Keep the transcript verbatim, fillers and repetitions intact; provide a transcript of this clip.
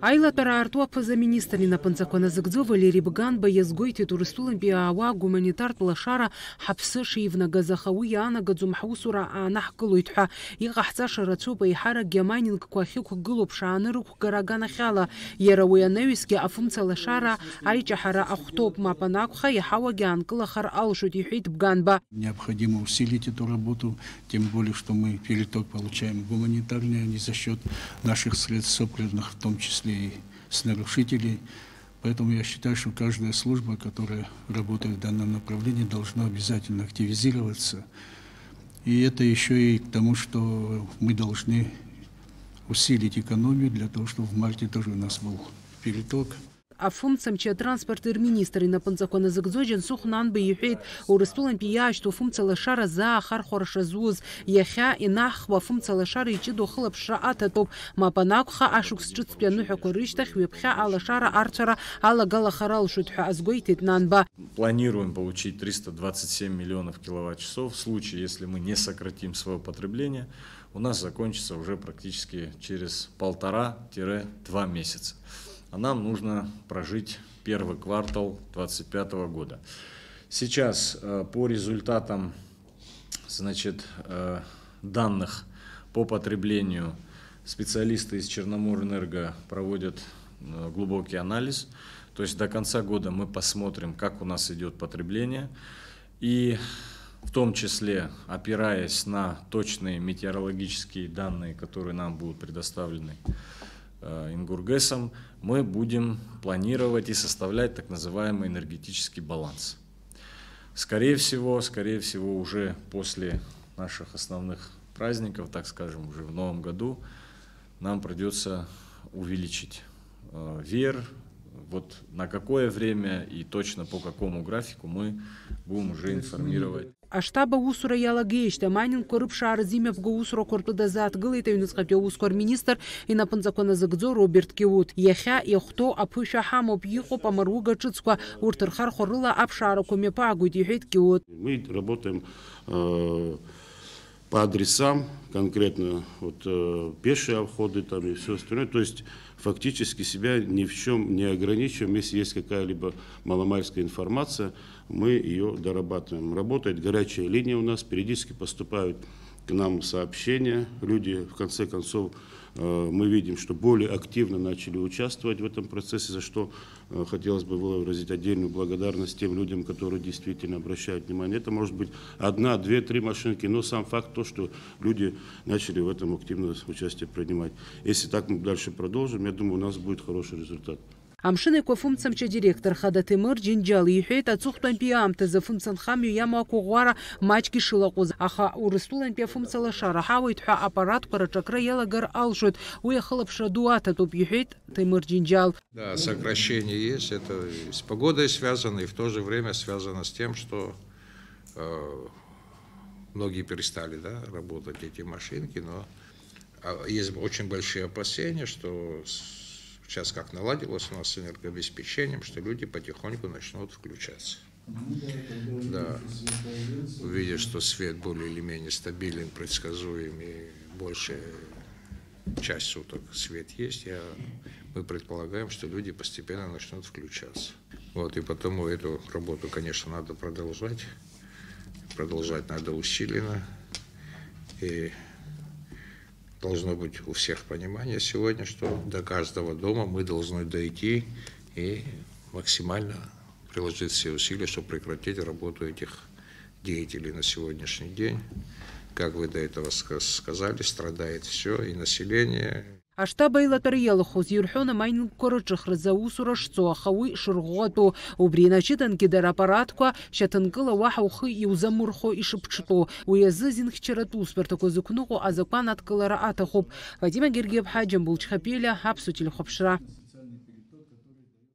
Аилатәара аарту аԥыза-министр инапынҵақәа назыгӡо Валери Бганба иазгәеиҭеит, Урыстәылантәи иаауа гуманитартә лашара ҳаԥсы шеивнагаз, аха уи иаанагаӡом ҳусура аанаҳкылоит ҳәа. Иҟаҳҵаша рацәоуп, еиҳаракгьы амайнингқәа ахьықәгылоу ԥшааны рықәгара аганахьала. Иара уи анаҩсгьы афымца лашара аиҷаҳара ахәҭоуп, мап анакәха, иаҳауагьы аанкылахар алшоит, иҳәеит Бганба. Необходимо усилить эту работу, тем более, что мы переток получаем гуманитарный, а не за счёт наших средств, собранных в том числе и с нарушителей. Поэтому я считаю, что каждая служба, которая работает в данном направлении, должна обязательно активизироваться. И это ещё и к тому, что мы должны усилить экономию для того, чтобы в марте тоже у нас был переток. Афымцамчи атранспорти рминистр инапынҵақәа назыгӡо Џьансыхә Нанба иҳәеит, Урыстәылантәи иаашьҭу афымца лашара заа ахархәара шазуз, иахьа инаҳхуа афымца лашара иҷыдоу ахылаԥшра аҭатәуп, мап анакәха, ашықәс ҿыцтәи аныҳәақәа рышьҭахь ҩаԥхьа алашара арцәара алагалахар алшоит ҳәа азгәеиҭеит Нанба. Планируем получить триста двадцать семь миллионов киловатт-часов. В случае, если мы не сократим своё потребление, у нас закончится уже практически через полтора-два месяца. А нам нужно прожить первый квартал двадцать пятого года. Сейчас, э, по результатам, значит, э, данных по потреблению специалисты из Черноморэнерго проводят, э, глубокий анализ. То есть до конца года мы посмотрим, как у нас идёт потребление. И в том числе, опираясь на точные метеорологические данные, которые нам будут предоставлены, э, Ингургесом, мы будем планировать и составлять так называемый энергетический баланс. Скорее всего, скорее всего, уже после наших основных праздников, так скажем, уже в новом году, нам придётся увеличить, э, веер. Вот на какое время и точно по какому графику мы будем уже информировать. Аштаб аусура иалагеижьҭеи амайнингқәа рыԥшааразы имҩаԥго аусурақәа ртәы дазааҭгылеит аҩныҵҟатәи аусқәа рминистр инапынҵақәа назыгӡо Роберт Киут. Иахьа иахәҭоу аԥышәа ҳамоуп, иҟоуп амаруга ҿыцқәа, урҭ рхархәарыла аԥшаарақәа мҩаԥаагоит, иҳәеит Киут. Мы работаем, э, по адресам, конкретно вот, э, пешие обходы там и всё остальное. То есть фактически себя ни в чём не ограничиваем. Если есть какая-либо маломальская информация, мы её дорабатываем. Работает горячая линия у нас, периодически поступают к нам сообщения. Люди, в конце концов, э, мы видим, что более активно начали участвовать в этом процессе, за что Э, хотелось бы выразить отдельную благодарность тем людям, которые действительно обращают внимание. Это может быть одна, две, три машинки, но сам факт то, что люди начали в этом активно участие принимать. Если так мы дальше продолжим, я думаю, у нас будет хороший результат. Амшын Еиқәа афымцамч адиректор хада Ҭемыр Џьынџьал иҳәеит, аҵыхәтәантәи аамҭазы афымца нхамҩа иамоу ақәыӷәӷәара маҷк ишылаҟәыз, аха Урыстәылантәи афымца лашара ҳауеит ҳәа аппаратқәа рыҿакра иалагар алшоит, уи ахылаԥшра ду аҭатәуп, иҳәеит Ҭемыр Џьынџьал. Да, сокращение есть, это и с погодой связано, и в то же время связано с тем, что, э, многие перестали, да, работать эти машинки, но, а, есть очень большие опасения, что с-, сейчас как наладилось у нас с энергообеспечением, что люди потихоньку начнут включаться. Да. Увидев, что свет более или менее стабилен, предсказуем, и большая часть суток свет есть, я, мы предполагаем, что люди постепенно начнут включаться. Вот, и потому эту работу, конечно, надо продолжать. Продолжать надо усиленно. И должно быть у всех понимание сегодня, что до каждого дома мы должны дойти и максимально приложить все усилия, чтобы прекратить работу этих деятелей на сегодняшний день. Как вы до этого ска-, сказали, страдает всё, и население. Аштаб аилатәара иалахәыз ирҳәон амайнингқәа рыҿыхразы аусура шцо, аха уи шырӷәӷәатәу. Убри инаҷыдангьы дара аппаратқәа шьаҭанкыла уаҳа ухы иузамырхәо ишыԥҽтәу. Уи азы зинхьчаратә усбарҭақәа зықәныҟәо азакәан адкылара аҭахуп. Фатима Гергиаԥҳа, Џьамбул Чхапелиа, Аԥсуа телехәаԥшра.